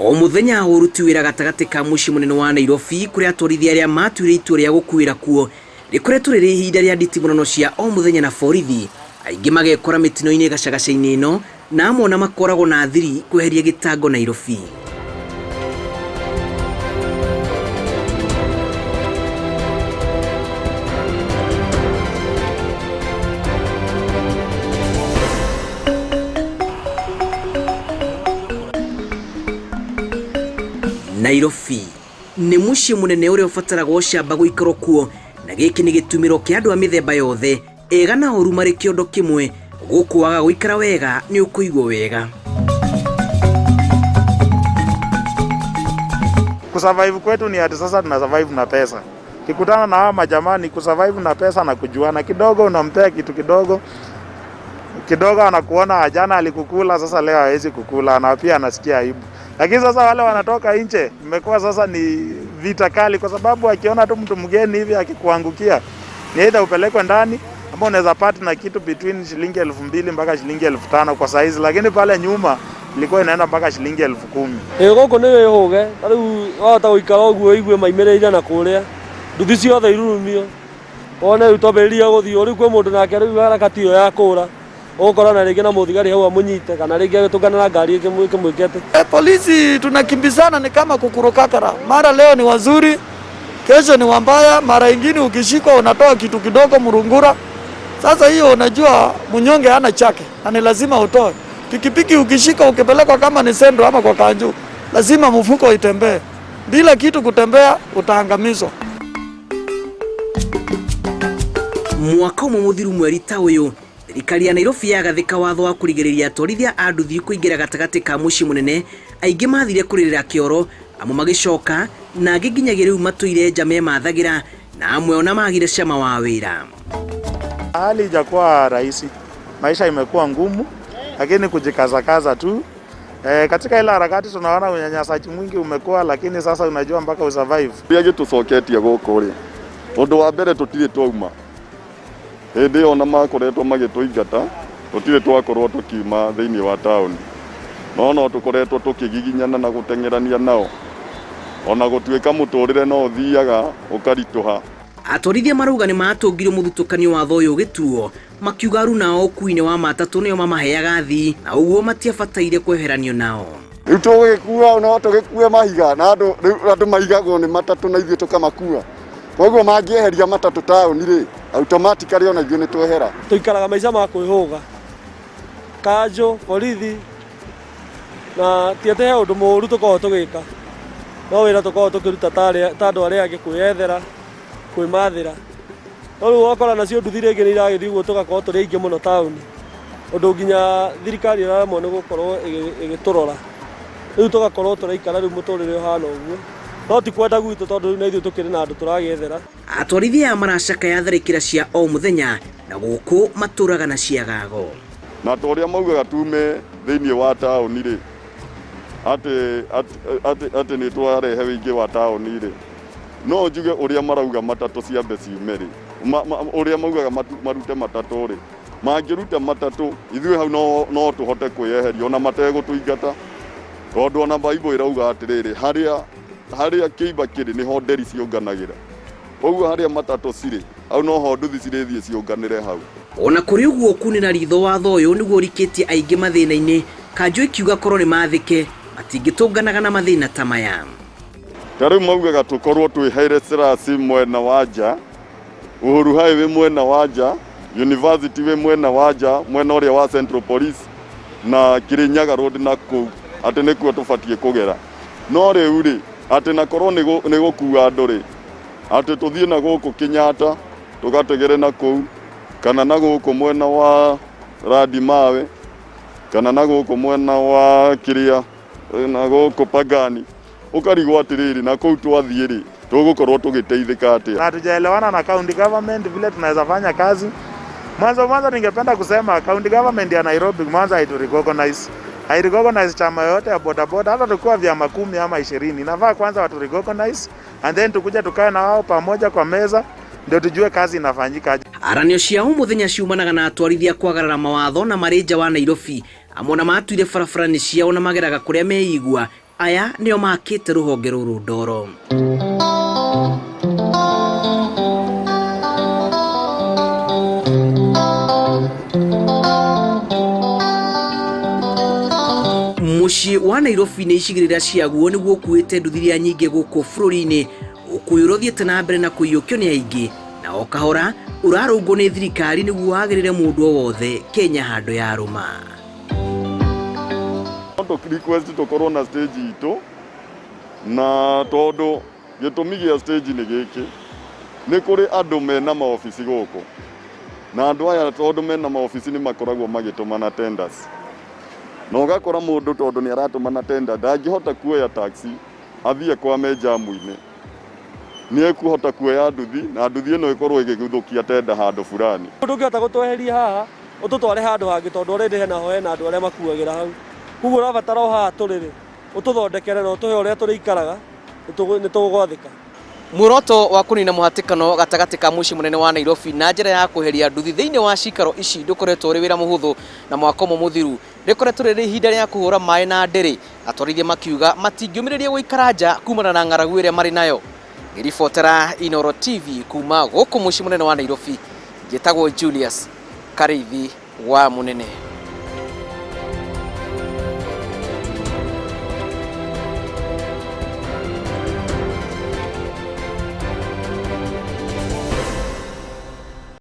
O mũthenya ũruti wĩra gatagatĩ ka mũciĩ mũnene wa Nairobi kũrĩa atwarithia arĩa matuire itua rĩa gũkuĩra kuo rĩkoretwo rĩrĩ ihinda rĩa nditimũrano cia o mũthenya na borithi, aingĩ magekora mĩtino-inĩ gacagaca-inĩ ĩno na amwe ona makoragwo na thiri kweheria gĩtango Nairobi. Nairobi nĩ mũciĩ mũnene ũrĩa ũbataraga ũcamba gũikarwo kuo, na gĩkĩ nĩ gĩtumĩro kĩa andũ a mĩthemba yothe, ega na oru marĩ kĩondo kĩmwe. Gũkũ waga gũikara wega nĩ ũkũigwo wega. Kusurvive kwetu ni ati sasa tuna survive na pesa. Kikutana na hawa majamaa ni kusurvive na pesa na kujuana kidogo, unampea kitu kidogo kidogo, anakuona jana alikukula, sasa leo hawezi kukula, na pia anasikia aibu. Lakini sasa wale wanatoka nje, imekuwa sasa ni vita kali, kwa sababu akiona tu mtu mgeni hivi akikuangukia, ni either upelekwe ndani ama unaweza pata na kitu between shilingi 2000 mpaka shilingi 5000 kwa saizi, lakini pale nyuma ilikuwa inaenda mpaka shilingi 10,000. Ĩ gũkũ nĩ wĩhũge, ta rĩu wahota gũikara ũguo ũigue maimĩrĩire na kũrĩa, nduthi ciothe irurumio, wone rĩu twambĩrĩria gũthiĩ, rĩu kwĩ mũndũ nake rĩu harakati ĩyo ya kũra, ũgũkora na rĩngĩ na mũthigari hau amũnyite, kana rĩngĩ agĩtũngana na ngari ĩkĩmwĩke atĩ. Polisi tunakimbizana ni kama kukurukakara, mara leo ni wazuri, kesho ni wambaya, mara ingine ukishikwa unatoa kitu kidogo murungura. Sasa hiyo unajua mnyonge hana chake na ni lazima utoe. Pikipiki ukishika ukipelekwa kama ni sendo ama kwa kanju, lazima mfuko itembee. Bila kitu kutembea utaangamizwa. Mwaka ũmwe mũthiru mweri ta ũyũ, thirikari ya Nairobi yagathĩka watho wa kũrigĩrĩria atwarithia a nduthi kũingĩra gatagatĩ ka mũciĩ mũnene. Aingĩ mathire kũrĩrĩra kĩoro, amwe magĩcoka na angĩ nginyagia rĩu matũire nja memathagĩra, na amwe ona magire cama wa wĩra. Hali haijakuwa rahisi, maisha imekuwa ngumu, lakini kujikazakaza tu. Katika ile harakati tunaona unyanyasaji mwingi umekuwa, lakini sasa unajua mpaka usurvive. Kĩrĩa gĩtũcoketie gũkũ rĩ, ũndũ wa mbere tũtirĩ twauma hĩndĩ ĩyo, na makoretwo magĩtũingata, tũtirĩ twakorwo tũkiuma thĩinĩ wa taũni, no no tũkoretwo tũkĩgiginyana na gũteng'erania nao, ona gũtuĩka mũtũrĩre no ũthiaga ũkaritũha. Atwarithia marauga nĩ matũngirio mũthutũkanio watho ũyũ ũgĩtuo, makiuga aruna ao ũkuui-inĩ wa matatũ nĩo mamaheaga thi na ũguo matiabataire kweheranio nao. Rĩu tũgĩkua no tũgĩkue mahiga na andũ, rĩu andũ maigagwo nĩ matatũ na ithuĩ tũkamakua, koguo mangĩeheria matatũ taũni rĩ, automatically ona ithuĩ nĩ twehera. Tũikaraga maica ma kwĩhũga, kanjũ, borithi, na ti atĩ he ũndũ mũũru tũkoragwo tũgĩka, no wĩra tũkoragwo tũkĩruta ta andũ arĩa angĩ, kwĩyethera, kwĩmathĩra. No rĩu ũgakora nacio nduthi rĩngĩ nĩ iragĩthiĩ ũguo, tũgakorwo tũrĩ aingĩ mũno taũni, ũndũ nginya thirikari ĩraremwo nĩ gũkorwo ĩgĩtũrora. Rĩu tũgakorwo tũraikara rĩu mũtũrĩre ũhana ũguo, no ti kwenda gwitũ, tondũ rĩu na ithuĩ tũkĩrĩ na andũ tũragĩethera. Atwarithia aya maracakaya tharĩkĩra cia o mũthenya na gũkũ matũraga na ciagago. Na ta ũrĩa maugaga tume thĩinĩ wa taũni rĩ, atĩ nĩ twarehe wĩingĩ wa taũni rĩ, no njuge ũrĩa marauga matatũ ciambe ciume rĩ, ũrĩa maugaga marute matatũ rĩ, mangĩruta matatũ ithuĩ hau no tũhote kwĩyeheria ona mategũtũingata, tondũ ona Bible ĩrauga atĩrĩrĩ, harĩa kĩimba kĩrĩ nĩho nderi ciũnganagĩra. Koguo harĩa matatũ cirĩ hau noho nduthi cirĩthiĩ ciũnganĩre hau. Ona kũrĩ ũguo, kunĩra ritho watho ũyũ nĩguo ũrikĩtie aingĩ mathĩna-inĩ, kanjũ ikiuga korwo nĩ mathĩke matingĩtũnganaga na mathĩna ta maya. Ta rĩu maugaga tũkorwo twĩ Haile Selassie mwena wa nja, Uhuru Highway mwena wa nja, University wĩ mwena wa nja, mwena ũrĩa wa Central Police na Kirinyaga Road na kũu, atĩ nĩkuo tũbatiĩ kũgera. No rĩu rĩ, atĩ na korwo nĩ gũkua andũ rĩ, atĩ tũthiĩ na gũkũ Kenyatta tũgategere na kũu, kana na gũkũ mwena wa Radi Mawe, kana na gũkũ mwena wa kĩrĩa na gũkũ Pagani, ũkarigwo atĩrĩrĩ, na kũu twathiĩ rĩ, tũgũkorwo tũgĩteithĩka atĩa? Na hatujaelewana na county government vile tunaweza fanya kazi. Mwanzo mwanzo ningependa kusema county government ya Nairobi mwanzo haitu recognize. Hairecognize chama yoyote ya bodaboda, hata tukiwa vyama 10 ama 20. Inafaa kwanza watu recognize and then tukuja tukae na wao pamoja kwa meza ndio tujue kazi inafanyika aje. Aranio cia ũmũthenya ciumanaga na atwarithia kwagarara mawatho na marĩ nja wa Nairobi, amwe ona matuire barabara nĩ ciao na mageraga kũrĩa meigua. Aya nĩo makĩte rũhonge rũrũ ndoro. Mũciĩ wa Nairobi nĩ icigĩrĩra ciaguo nĩguo ũkuĩte nduthi iria nyingĩ gũkũ bũrũri-inĩ. Ũkuui ũrĩa ũthiĩte na mbere na kũiyũkio nĩ aingĩ na o kahora ũrarũngwo nĩ thirikari nĩguo wagĩrĩre mũndũ o wothe Kenya handũ yarũma. No tũ request tũkorwo na stage itũ na tondũ gĩtũmi gĩa stage nĩ gĩkĩ, nĩ kũrĩ andũ mena maobici gũkũ na andũ aya tondũ mena maobici nĩ makoragwo magĩtũmana tenders na ũgakora mũndũ tondũ nĩ aratũmana tender ndangĩhota kuoya taxi athiĩ akwame jamu-inĩ, nĩ ekuhota kuoya nduthi na nduthi ĩno ĩkorwo ĩgĩguthũkia tender handũ fulani. Ndũngĩhota gũtweheria haha ũtũtware handũ hangĩ tondũ already hena ho hena andũ arĩa makuagĩra hau. Koguo ũrabatara o haha tũrĩ rĩ, ũtũthondekere na ũtũhe ũrĩa tũrĩikaraga nĩ tũgwathĩka. Muoroto wa kũnina mũhatĩkano gatagatĩ ka mũciĩ mũnene wa Nairobi na njĩra ya kweheria nduthi thĩinĩ wa cikaro ici ndũkoretwo ũrĩ wĩra mũhũthũ na mwaka ũmwe mũthiru rĩkoretwo rĩrĩ ihinda rĩa kũhũra maĩ na ndĩrĩ, atwarithia makiuga matingĩũmĩrĩria gũikara nja kumana na ng'aragu ĩrĩa marĩ nayo. Ngĩribotera Inooro TV kuma gũkũ mũciĩ mũnene wa Nairobi, njĩtagwo Julius Karĩithi wa Mũnene.